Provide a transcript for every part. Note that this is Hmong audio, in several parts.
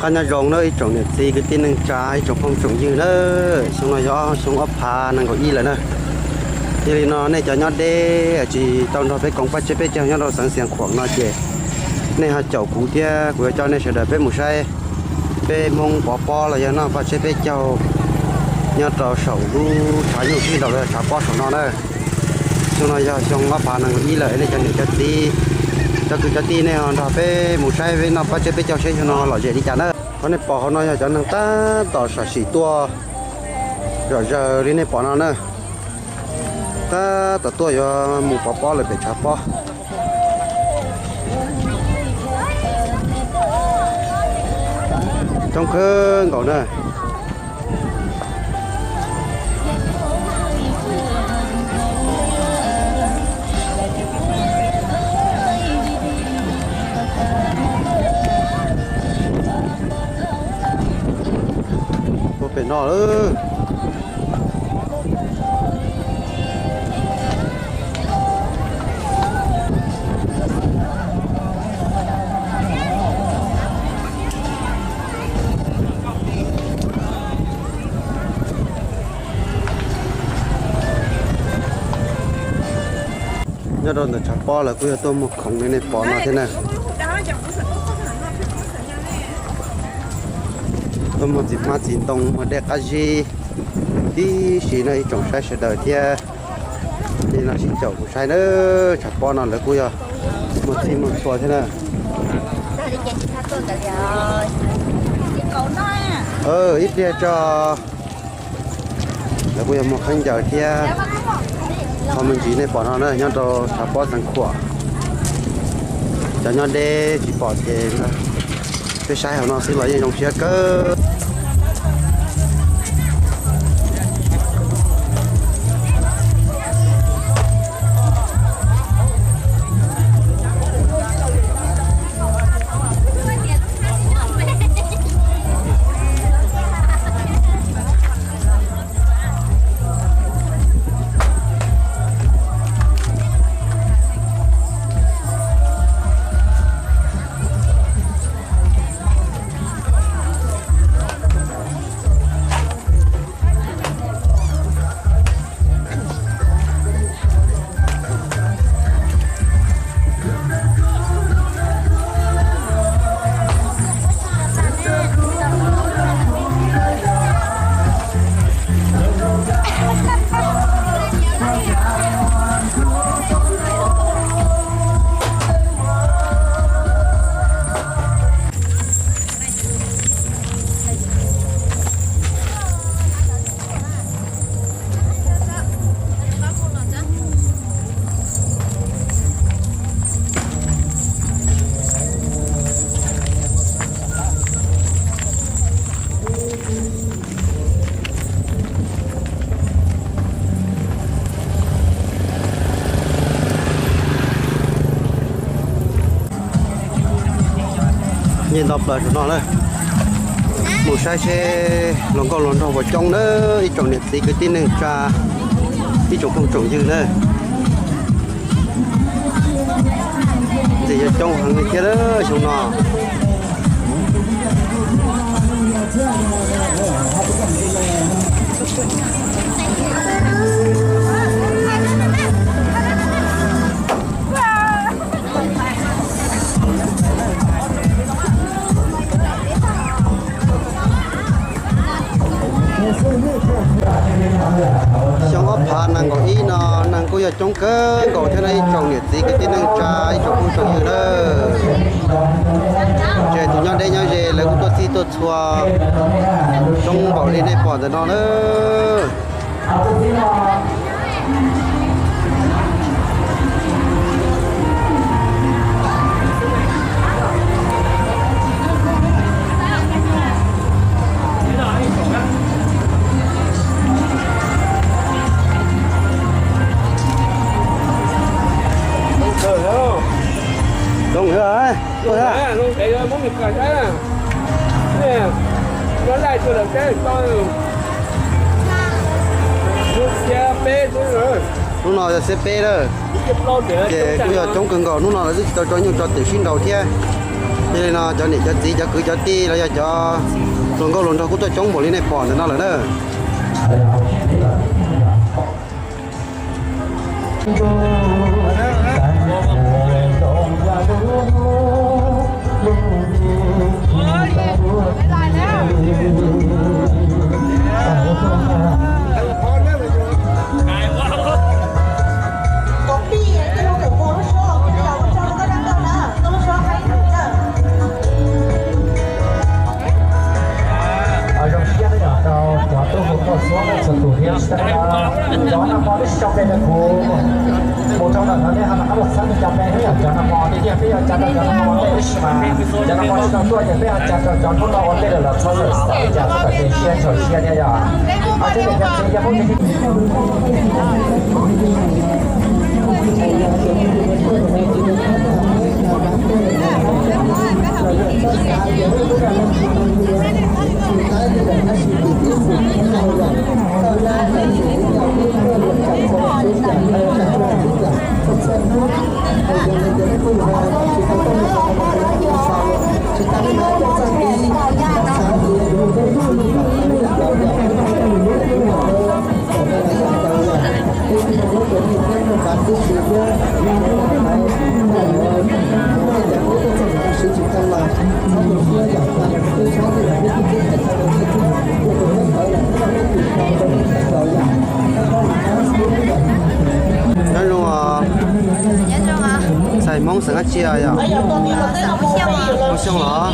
Qab nyob zoo na ib tsoom niam txiv kwv tij neej tsa ib tsoom phooj tsoom ywg na, xyoo no yog xyoo ob phav nees nkaum ib lawm na. Yog li no nej cov nyob deb tsis tau nrog peb koom paj tseb peb caug nyob rau xeev Xiav Khuam no ces nej ho caum kuv thiab kuv yuav coj nej sawv daws peb mus saib peb Hmoob pov pob los yog noj paj tseb peb caug nyob rau saum lub tshav nyuj sib nraus los yog tshav pob saum no na. Xyoo no yog xyoo ob phav nees nkaum ib lawm, nej cov niam cov txiv, cov kwv cov tij nej ho nrog peb mus saib peb noj paj tseb peb caug seb xyoo no lom zem li cas na. Qhov nej pom hauv no yog cov neeg tab tom sam sim tuaj zom zaws li nej pom no na. Tab tom tuaj yuav mus pov pob lawm pem tshav pob. Coob kawg nkaus na. Tuaj pem no lawm. Nyob rau ntawm tshav pob lawv kuj yog tuaj muag khoom li nej pom no thiab na. Tuaj muag txiv hmab txiv ntoo, muag dej qab zib tib si no ib tsoom saib sawv daws thiab. Li no sib caum kuv saib na, tshav pob no lawv kuj yog muag txhij muag txhua thiab na. Ib pliag tso. Lawv kuj yog muag khaub ncaws thiab. Qhov me ntsis nej pom no na nyob rau tshav pob Xeev Khuam. Cov nyob deb tsis pom ces peb saib hauv no xwb los yeej zoo siab kawg. Nce nto plaws saum no na, mus saib seb hluas nkauj hluas nraug puas coob na, ib tsoom niam txiv kwv tij neej tsa, ib tsoom phooj tsoom ywg na. Ntxim yuav coob heev li thiab xyoo no. Xyoo ob phav nees nkaum ib no neeg kuj yog coob kawg nkaus thiab na ib tsoom niam txiv kwv tij neej tsa ib tsoom phooj tsoom ywg na. Ces tus nyob deb nyob ze lawv kuj tuaj txhij tuaj txhua coob npaum li nej pom ntawm no na. Zoo, hnub no yog xiab peb lawm, ces kuj yog coob kawg nkaus, hnub no lawv twb tsis tau tso nyuj tso twm sib nraus thiab. Yog li no cov niam cov txiv cov kwv cov tij los yog cov hluas nkauj hluas nraug kuj tuaj coob npaum li nej pom ntawm no lawm na. Zoo siab rau cov tub hluas nkauj txhua leej txhua tus thiab. Cov nag hmo twb tsis tau pe rau kuv, mus rau ntawm no nej ho rov qab los txhawb cov pe thiab yom. Cov nag hmo tiag tiag peb yuav tsa rau cov nag hmo ua ntej, tab sis mas cov nag hmo tsis tau tuaj ces peb ho tsa rau cov hnub no ua ntej lawm los txhob txhawj xav li cas, txhob txawm cia siab ntxhov siab thiab yom. Ho cov niam cov txiv cov phooj ywg Nyob zoo, ntxhais Hmoob xeem dab tsi yom? Hmoob Xyooj los?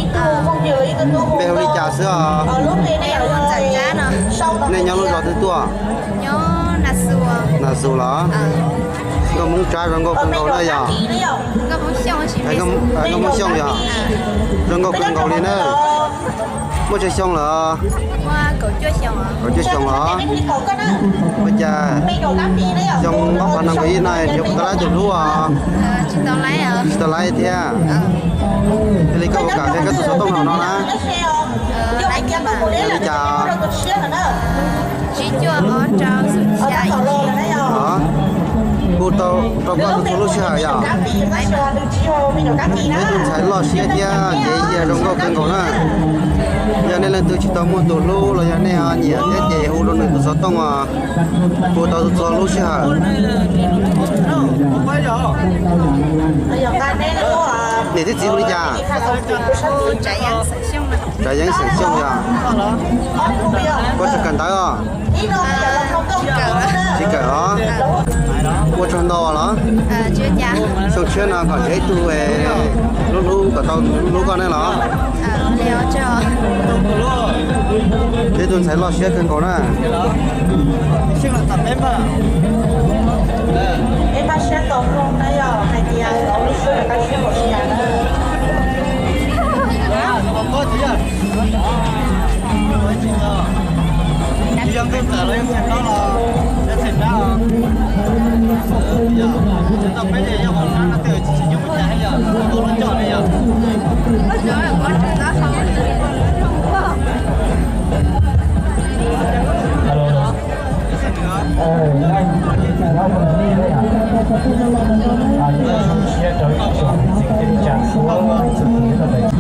Npe hu li cas xwb os? Nej nyob lub zos twg tuaj? Nas Xus los? Nkauj Hmoob Tsab zoo nkauj kawg nkaus na yom? Nkauj Hmoob Xyooj yom? Zoo nkauj kawg nkaus li na. Muaj tsawg xyoo lawm? Kaum cuaj xyoo los? Ua cas xyoo ob phav nees nkaum ib no tsis tau laib tus hlub os? Tsis tau laib thiab. Yog li koj puas kam qhia koj tus xov tooj no na? Yog li cas? Hu tau rau koj txhua lub sij hawm yom? Peb tus ntxhais loj siab thiab ntev yam zoo nkauj kawg nkaus na. Yog nej leej twg tsis tau muaj tus hlub los yog nej nyiam thiab ces hu rau nws tus xov tooj os. Hu tau txhua lub sij hawm. Niam thiab txiv hu li cas? Tsav Yeeb xeem Xyooj yom? Koj tseem kawm ntawv os? Tsis kawm os. Ua tsaug ntau los? Xyoo tshiab no kom nrhiav ib tug hlub hlub kom tau hlub koj ne los? Peb tus ntxhais loj siab kawg nkaus na.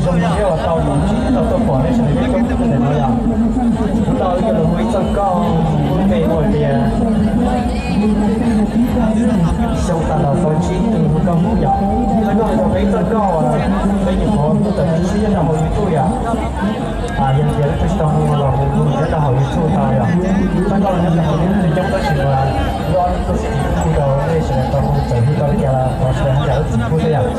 Zoo siab uas tau mus tsis tau tuaj pom nej sawv daws coob coob li no yom. Kuv tau ib co lus hu ib txoj nkauj, npe hu tias xyoo tag los xyoo tsib tus hu nkauj Hmoob yom. Txoj nkauj no yog peb ib txoj nkauj peb nyuam qhuav muab tawm tshiab nyob rau hauv YouTube yom. Yog tias leej twg tsis tau hu los hu nyob rau hauv YouTube tau yom. Txoj nkauj no nyob rau hauv YouTube coob tab sis mas lub ob lub tuaj sib hu rau nej sawv daws tau hu, txawm hu tau li cas los thov sawv daws zam lub txim pub thiab yom.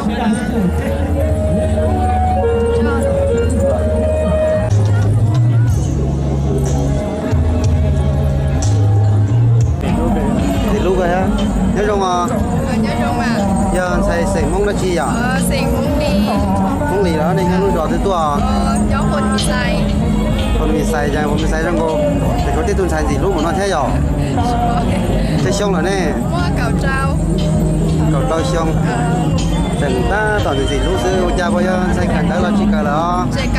Ntxim hlub koj thiab. Nyob zoo os. Yog ntxhais xeem Hmoob dab tsi yom? Hmoob Lis los? Nej nyob lub zos twg tuaj? Phoos Mis Xais, Phoos Mis Xais zoo nkaus, tshuav tej tus ntxhais ntxim hlub npaum no thiab yom? Tsawg xyoo lawm ne? Kaum rau xyoo. Tseem tab tom ntxim hlub xwb. Ua cas puas yog ntxhais kawm ntawv los tsis kawm lawm os? Tseem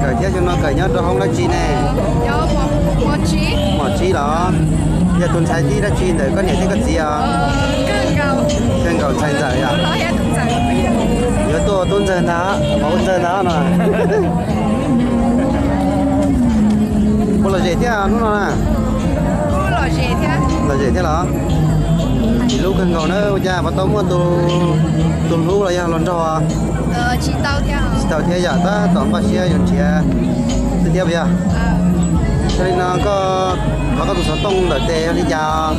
kawm thiab, xyoo no kawm nyob rau hoob dab tsi ne? Mos tsib los? Yog tus ntxhais thib dab tsi ntawm koj niam thiab koj txiv os? Kawg nkaus ntxhais ntxawm yom? Yuav tuaj Tub ntxawg ntag, ua ntxawg ntag no. Puas lom zem thiab hnub no na? Lom zem thiab los? Tsis hlub kawg nkaus na, ua cas puas tau muaj tus hlub los yog hluas nraug? Tsis tau thiab yom, tab tom npaj siab yuav nrhiav xwb thiab puas yog? Yog li no koj thov koj tus xov tooj ntawm tes yog li cas?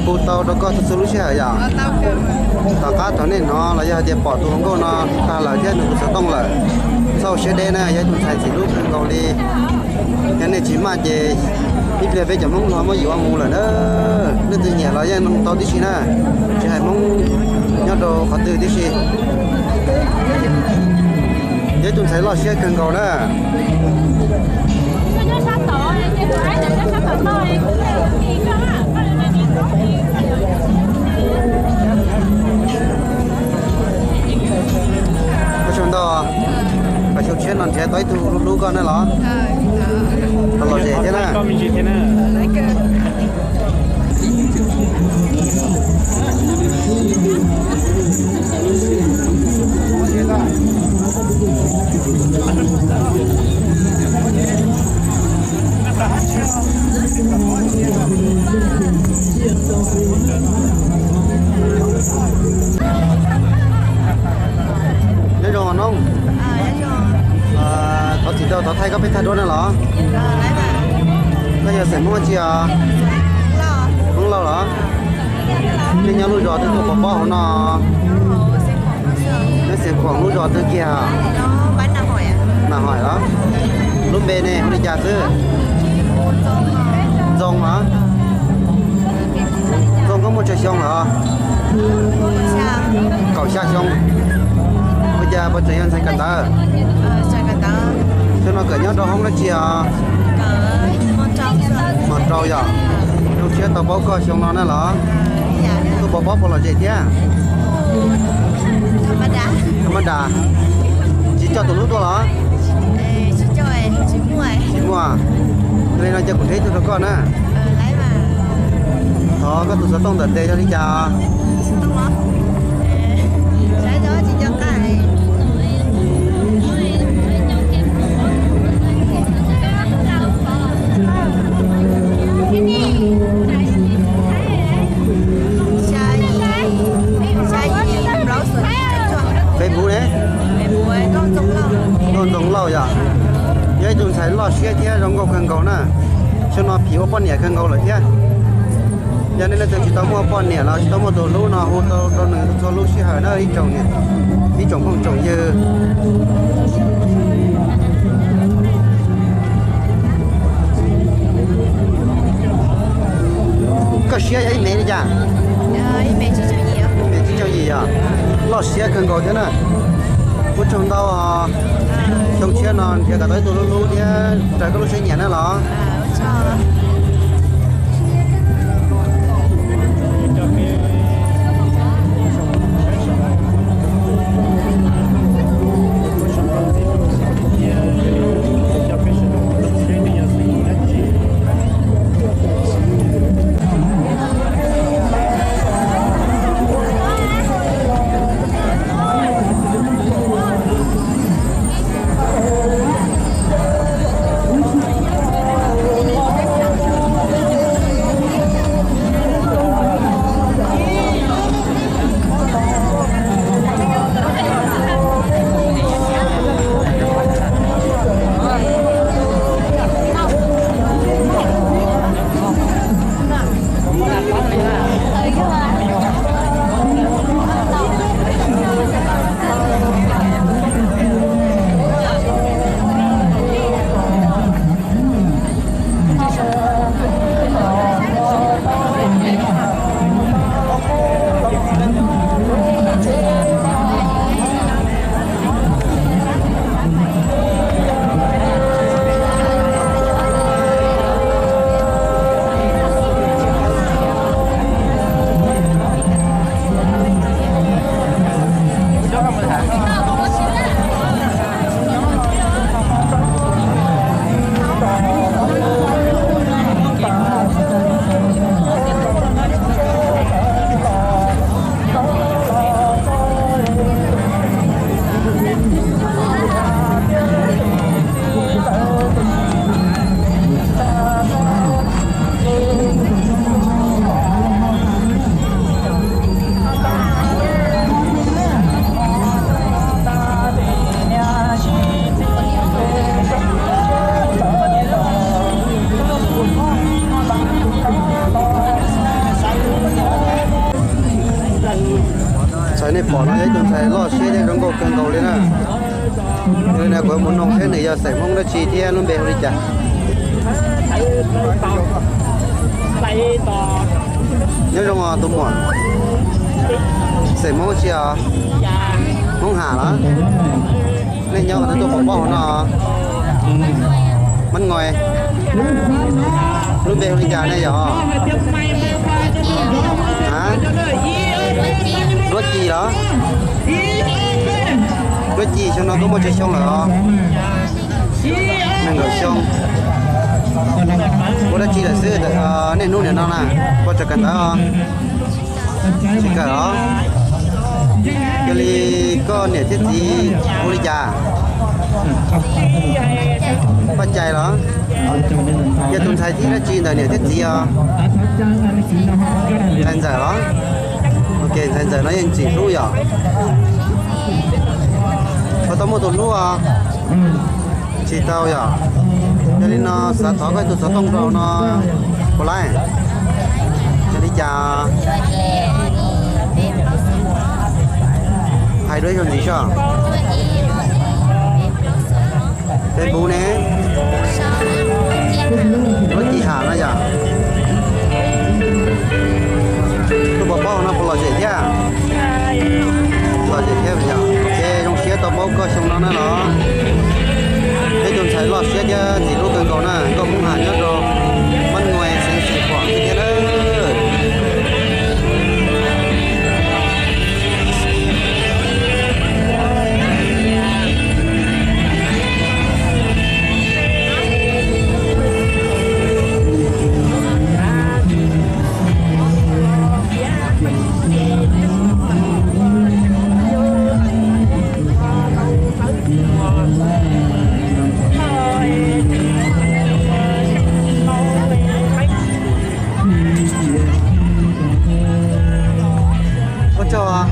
Hu tau rau koj txhua txhua lub sij hawm yom? Tom qab thaum nej hnov los yog hais tias pom tus hluas nkauj no tag lawm thiab nws tus xov tooj lawm, txhob siab deb na, yog ib tug ntxhais ntxim hlub kawg nkaus li. Yog nej tsis maj ces ib pliag peb cov Hmoob ho muab yuav mus lawm na. Leej twg nyiam los yeej tau tib si na, tsis hais Hmoob nyob rau qhov twg tib si. Yog ib tug ntxhais loj siab kawg nkaus na. Ua tsaug ntau, kom xyoo tshiab no nrhiav tau ib tug hlub hlub koj na los. Los lom zem thiab na. Nyob zoo noob, thov txim rau, thov thaij koj peb thaj duab na los. Koj yog xeem Hmoob dab tsi os? Hmoob Lauj los? Nej nyob lub zos twg tuaj pov pob hauv no? Nyob Xeev Khuam lub zos twg kiag? Na Hoim los? Lub npe ne hu li cas xwb? Ntxoo los? Ntxoo koj muaj tsawg xyoo lawm? Kaum xya xyoo. Ua cas puas tseem yog ntxhais kawm ntawv? Xyoo no kawm nyob rau hoob dab tsi os? Mos rau yom. Zoo siab tau paub koj xyoo no na los. Tuaj pov pob puas lom zem thiab? Tham ma das. Tsis coj tus hlub tuaj los? Tsis muaj. Yog li no cia kuv nrhiav ib tug rau koj na. Thov koj tus xov tooj ntawm tes yog li cas? Facebook ne? Nkauj Ntxoo Lauj yom. Yog ib tug ntxhais loj siab thiab zoo nkauj kawg nkaus na. Xyoo no phim ua poj niam kawg nkaus lawm thiab. Yog nej leej twg tsis tau muaj poj niam los tsis tau muaj tus hlub no hu tau rau nws txhua lub sij hawm na ib tsoom, ib tsoom phooj tsoom ywg. Koj siab yog ib mev li cas? Ib mev tsib caug yim yom. Loj siab kawg nkaus thiab na. Ua tsaug ntau. Xyoo tshiab no nrhiav kom tau ib tug hlub hlub thiab raws koj lub siab nyiam na los. Kuv mus noog seb nws yog xeem Hmoob dab tsi thiab lub npe hu li cas. Nyob zoo os tus muam. Xeem Hmoob tsi os? Hmoob Ham los? Nej nyob twb tuaj pov pob hauv no. Mab Ngoi. Lub npe hu li cas nej yog? Duab Ci los? Duab Ci, xyoo no koj muaj tsawg xyoo lawm os? Nees nkaum xyoo. Ua dab tsi lawm xwb, niaj hnub niam no na, koj tseem kawm ntawv? Tsis kawm os. Yog li koj niam thiab txiv hu li cas? Paj Cai los? Yog tus ntxhais thib dab tsi ntawm niam thiab txiv os? Ntxhais ntxawm los? Ok, ntxhais ntxawm no yeej txim hlub yom? Puas tau muaj tus hlub os? Tsis tau yom? Yog li no xav thov koj tus xov tooj rau no puas laib? Yog li cas? Hais dua ib zaug ntxiv soj. Facebook ne? Duab Ci Ham no yom? Tuaj pov pob no puas lom zem thiab? Lom zem thiab yom? Ces zoo siab tau paub koj xyoo no na los. Peb tus ntxhais loj siab thiab ntxim hlub kawg nkaus na, nkauj Hmoob Ham nyob rau Mab Ngoi xeev Xeev Khuam thiab na. Ua tsaug.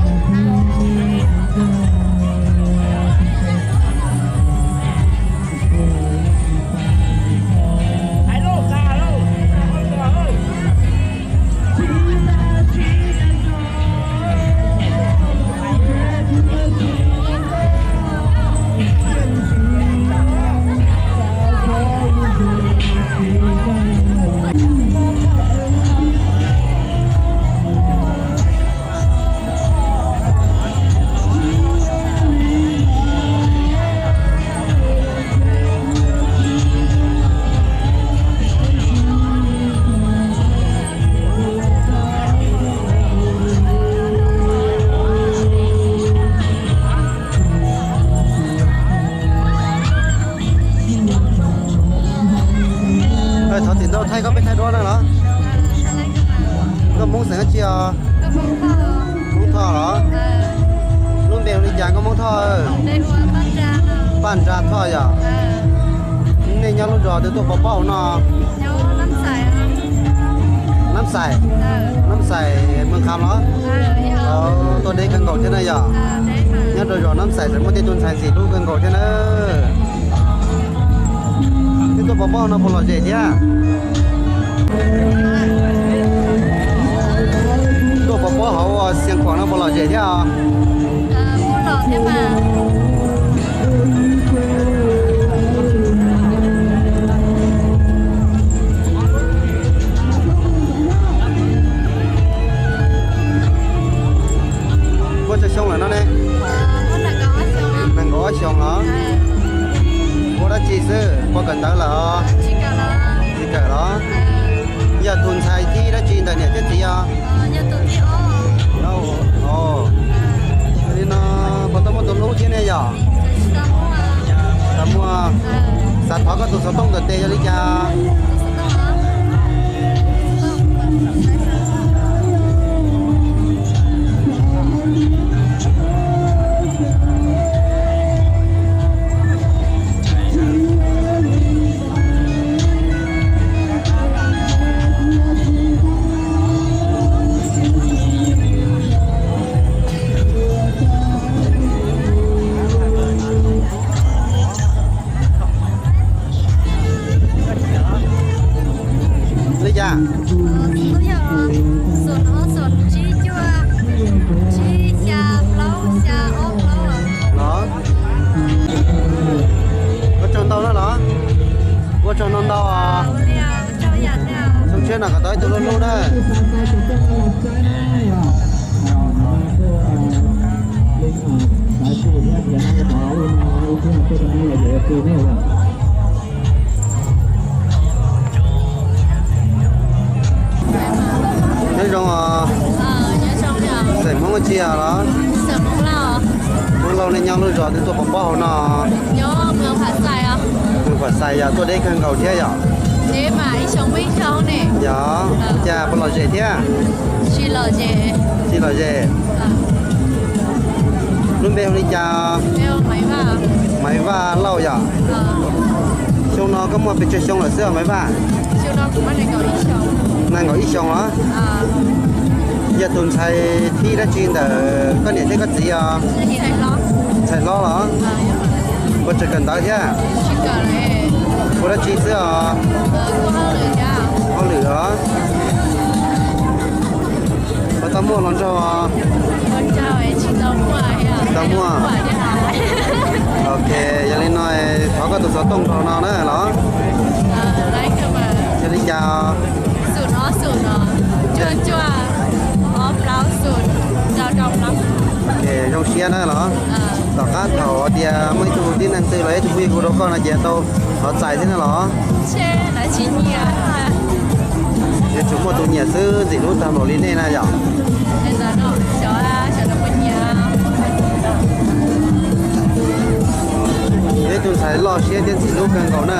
Thov txim ntau, thaij koj peb thaij duab na los? Koj Hmoob xeem dab tsi os? Hmoob Thoj los? Lub npe hu li cas koj Hmoob Thoj? Paj Nra Thoj yom? Nej nyob lub zos twg tuaj pov pob hauv no? Nab Xais. Nab Xais Moos Kham los? Tuaj deb kawg nkaus thiab na yom? Nyob rau zos Nab Xais tseem muaj tej tug ntxhais ntxim hlub kawg nkaus thiab na. Twb tuaj pov pob no puas lom zem thiab? Tuaj pov pob hauv Xeev Khuam no puas lom zem thiab os? Muaj tsawg xyoo lawm no ne? Nees nkaum ob xyoos los? Ua dab tsi xwb, puas kawm ntawv lawm os? Tsis kawm los? Yog tus ntxhais thib dab tsi ntawm niam thiab txiv os? Yog li no puas tau muaj tus hlub thiab ne yom? Tsis tau muaj. Xav thov koj tus xov tooj ntawm tes yog li cas? No kom tau ib tug lub lub na. Nyob zoo os. Xeem Hmoob tsi os los? Hmoob Lauj, nej nyob lub zos twg tuaj pov pob hauv no? Mus Phav Xais yog tuaj deb kawg nkaus thiab yom? Yog, ua cas puas lom zem thiab? Tsis lom zem. Lub npe hu li cas? Maiv Vaj Lauj yom? Xyoo no koj muaj pes tsawg xyoo lawm xwb Maiv Vaj? Nees nkaum ib xyoos los? Yog tus ntxhais thib dab tsi ntawm koj niam thiab koj txiv os? Ntxhais hlob los? Puas tseem kawm ntawv thiab? Ua dab tsi xwb os? Hauj lwm os? Puas tau muaj hluas nraug? Tsis tau muaj. Ok, yog li no thov koj tus xov tooj rau no na los? Yog li cas? Zoo siab na los? Tom qab thaum tias muaj ib tug tib neeg twg los ib tug phooj ywg hu rau koj no ces tau thov txais thiab na los? Yuav tsum muaj tus nyiam xwb ntxim hlub tag npaum li nej na yom? Yog ib tug ntxhais loj siab thiab ntxim hlub kawg nkaus na.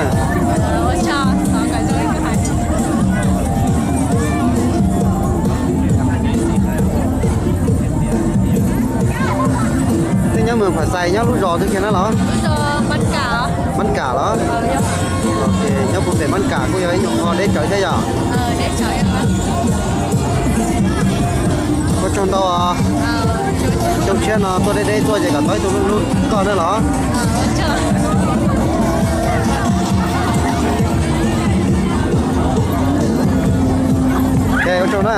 Nej nyob Moos Phas Xais nyob lub zos twg kiag na los? Mab Kam los? Nyob puag pem Mab Kam kuj yog ib nyuag qho deb tsawv thiab yom? Ua tsaug ntau. Xyoo tshiab no tuaj deb deb tuaj ces kom tau ib tug lub lub koj na los? Ok, ua tsaug na.